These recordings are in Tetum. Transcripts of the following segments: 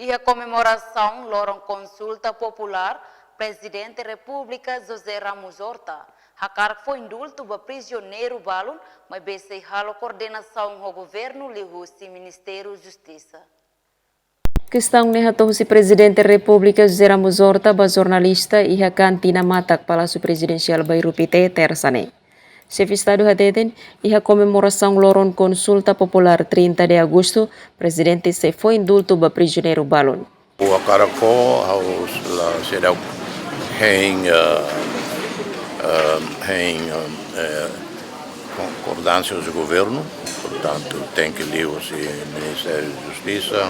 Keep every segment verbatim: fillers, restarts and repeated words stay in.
Iha komemorasaun loron konsulta populár, Prezidente Repúblika José Ramos Horta hakarak fó indultu ba prizioneiru balun, maibé sei halo koordenasaun ho governu liuhusi Ministériu Justisa. Kestaun ne'e hato'o husi Prezidente Repúblika José Ramos Horta ba jornalista iha kantina matak Palásiu Prezidensiál Bairru Pité, Tersa ne'e. Xefe Estadu hateten, iha komemorasaun loron konsulta populár trinta de agostu, Prezidente sei fó indultu ba prizioneiru balun. Ha'u hakarak fó, ha'u la seidauk hein, eh, eh, hein, eh, konkordánsia husi governu, portantu, tenke liuhusi Ministériu Justisa,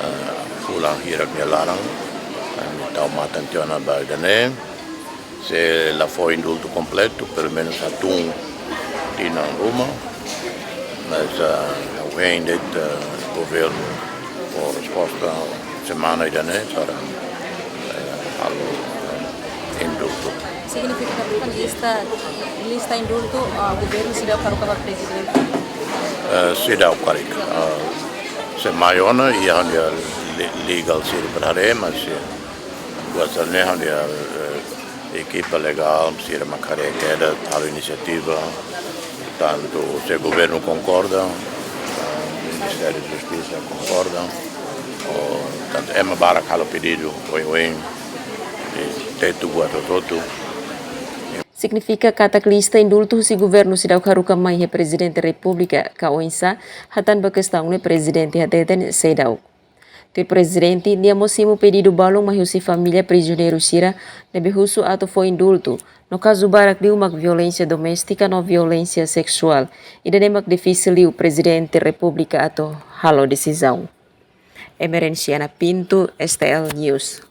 eh, fulan hirak nia laran, eh, ami tau matan tiha ona ba ida-ne'e. Se la fó indultu kompletu, pelumenus hatún tinan ruma, mas, ah, ha'u hein de'it, ah, governu fó resposta semana ida-ne'e para, eh, halo, eh, indultu. Signifika katak lista, lista indultu, ah, governu seidauk haruka ba Prezidente? Eh, seidauk karik. Ah, se mai ona, iha ha'u-nia le-, legal sira para haree, mas, eh, buat sira-ne'e ha'u-nia, eh, ekipa legál sira mak haree kedas, halo inisiativa, tantu se governu konkorda, eh, Ministériu Justisa konkorda, ou tantu ema barak halo pedidu, oioin, eh, tetu buat hotu-hotu. Signifika katak lista indultu husi governu seidauk haruka mai iha Prezidente Repúblika ka oinsá, hatán ba kestaun ne'e Prezidente hateten seidauk. Tuir Prezidente, nia mós simu pedidu balun mai husi família prizioneiru sira ne'ebé husu atu fó indultu, no kazu barak liu mak violénsia doméstika no violénsia seksuál, ida-ne'e mak difisil liu Prezidente Repúblika atu halo desizaun. Emerenciana Pinto, S T L News.